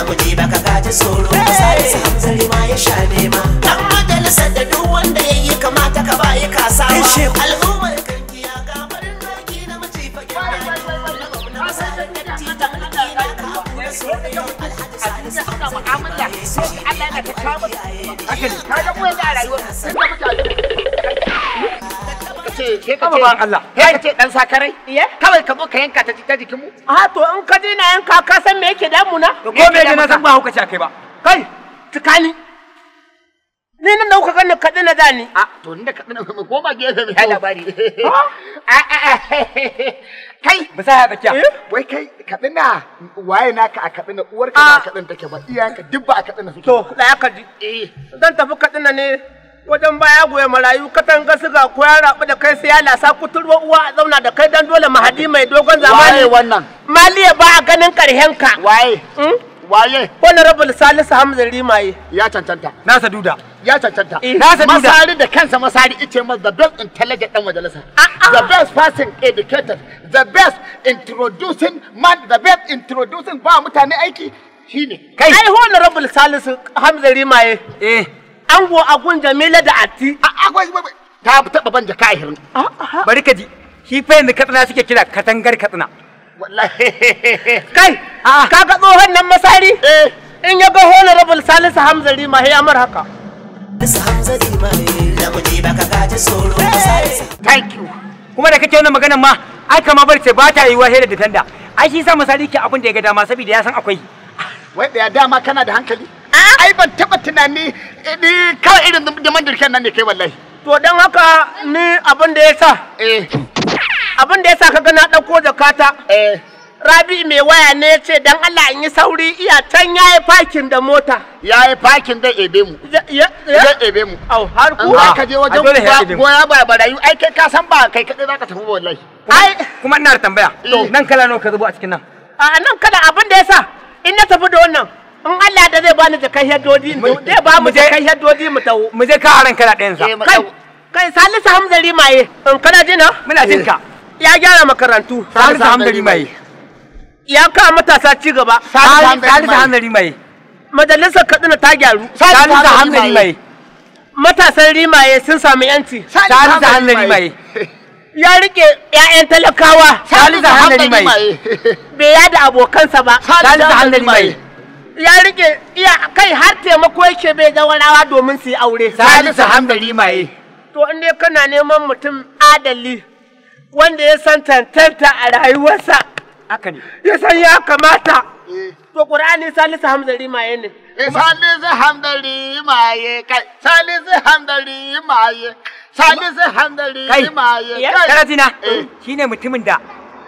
Namiji baka gaji tsoro. Salisu Hamza Rimaye sha nema. Dan majalisar da duk wanda ya yi kamata ka bayi kasawa. Al'ummar kankiya gabarin doki namiji fagen na masarar datti da mulki na ka abu da tsoro. Alhaji Salisu Hamza Rimaye su shi Allah yana ta kawo haka ne ka ga mu yanzu a rayuwar sun da mutane ce Kama ban Allah. Kai ce dan sakarai? Kawai ka zo ka yanka ta jikin mu? A to in ka ji na yanka ka san me yake damuna? To ko me na san ba hauka ce kai ba. Kai, tukani. Ni nan da kuka gani Katsina da ni. A to ni da Katsina mu koma gefe mu labari. A a kai ba sai ya tsakiya. Wai kai Katsina waye naka a Katsina uwarka ba a Katsina take ba iyayenka duk ba a Katsina suke. To da aka ji. Zan tafi Katsina ne wajen baya goya marayu katanga suga ko ya rabu da kai sai ya lasa kuturwa uwa a zauna da kai dan dole mahadi mai dogon zamani. Waye wannan? Maliya ba a ganin karhen ka. Waye? Waye? Honorable Salisu Hamza Rimaye. Ya cancanta. Na saduda. Ya cancanta. Na saduda. Masari da kansa Masari ice masa the best intelligent dan majalisa. The best person educated. The best introducing man. The best introducing ba mutane aiki shine. Kai. Ai Honorable Salisu Hamza Rimaye. Eh. Ango agun Jamila da Atti. Ta taɓa ban jaka 20. Bari ka ji. Shi fa yanzu Katsina suke kira katangar Katsina. Wallahi. Kai, kaga tsohon nan Masari? In ya ga Honorable Salisu Hamza Rimaye ya mar haka. Salisu Hamza Rimaye, namiji baka gaji tsoro. Thank you. Kuma da kake wannan maganar ma, ai kama bar ce ba ta yiwuwa sai da defender. Ai shi sa Masari ke abin da ya ga dama saboda ya san akwai. Wai da dama kana da hankali? Ai ban taba tunani ni kawai irin zaman dirken nan ne kai wallahi. To dan haka ni abin da yasa abin da yasa kaga na dauko jakata. Rabi mai waya ne yace dan Allah in yi sauri iya can yayi parking da mota. Yayi parking zai ebe mu. Zai ebe mu. Au har ku ka je wajen goya ba barayu ai kai ka san ba kai kadai zaka tafi wallahi. Ai kuma ina da tambaya. Nan kala nawa ka zubo a cikin nan? A nan kala abin da yasa in na tafi da wannan in Allah da zai bani jakan haddodi zai ba mu jakan haddodi mu tawo mu je ka aran kala ɗayan sa. Kai kai Salisu Hamza Rimaye in kana jina? Muna jin ka. Ya gyara makarantu. Salisu Hamza Rimaye. Ya ka matasa ci gaba. Salisu Hamza Rimaye. Majalisar Katsina ta gyaru. Salisu Hamza Rimaye. Matasan Rimaye sun samu yanci. Salisu Hamza Rimaye. Ya rike ƴaƴan talakawa. Salisu Hamza Rimaye. Bai yada abokansa ba. Salisu Hamza Rimaye. Ya rike iya kai har taimako yake bai zawarawa domin su yi aure. Salisu Hamza Rimaye. To in dai kana neman mutum adali wanda ya san tantanta a rayuwarsa. Haka ne. Ya san ya kamata. To Qur'ani Salisu Hamza Rimaye ne. Salisu Hamza Rimaye kai Salisu Hamza Rimaye Salisu Hamza Rimaye kai. Kana jina? Shine mutumin da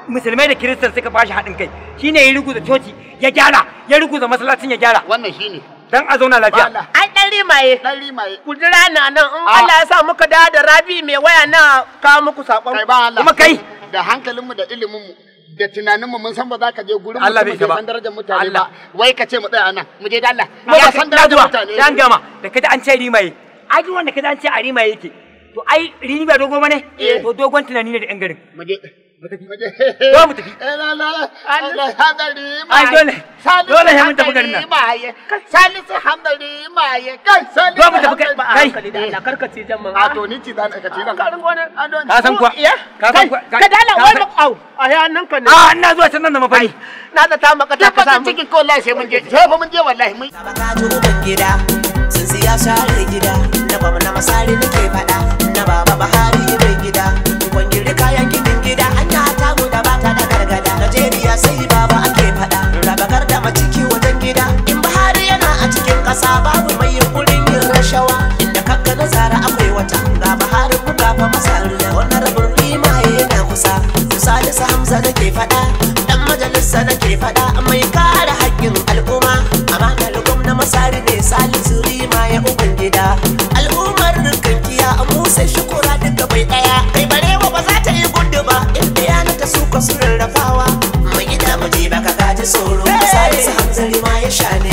musulmai da kiristan suka bashi haɗin kai. Shine ya ruguza coci ya gyara, ya ruguza masallacin ya gyara. Wannan shine. Dan a zauna lafiya. Ai dan Rimaye. Dan Rimaye. Ku jira ni nan in Allah ya sa muka dawo da Rabi mai waya na kawo muku sakon. Kai ba Allah. Kuma kai da hankalinmu da iliminmu da tunaninmu mun san ba za ka je gurin Allah bai mutum ba. san darajar mutane ba. Wai ka ce mu tsaya nan. Mu je da Allah. Ya Ya san darajar mutane. Dan gama da kaji an ce Rimaye. Ai duk wanda kaji an ce a Rimaye yake. To ai Rini ba dogo bane? To dogon tunani ne da yan garin. Mu je. Mu je. Zo mu tafi. Ai dole. Dole sai mun tafi garin nan. Salisu Hamza Rimaye. Kai Salisu. Zo mu tafi kai. Ba a hankali da Allah karka ci jan man. A to ni ci zan ka ci zan. Ka san kuwa. Ka san kuwa. Ka dala wai au a ya nan ka ne. A ina zuwa can nan da mafari. Na zata maka ta ka samu. Cikin ko wallahi sai mun je. Sai fa mun je wallahi mun. Baka ji uban gida, sun siya share gida, na gwamna Masari nake faɗa, na baba Buhari mai gida, kwangiri kayan ginin gida, hanya ta mu da bata da gargada. Najeriya sai baba ake faɗa, raba gardama ciki wajen gida, in Buhari yana a cikin ƙasa babu mai yunƙurin yin rashawa, inda kakka nazara akwai wata, ga Buhari mu gafa Masari, Honorable Rimaye yana kusa, Salisu Hamza nake faɗa, dan majalisa nake faɗa, mai kare haƙƙin al'umma, amanar gwamna Masari ne Salisu Rimaye uban gida. Al'ummar kankiya Musa shukura duka bai ɗaya, kai barewa ba za ta yi gudu ba, in ɗaya na ta suka su rarrafawa. Mai gida mu je baka gaji tsoro, Salisu Hamza Rimaye sha ne.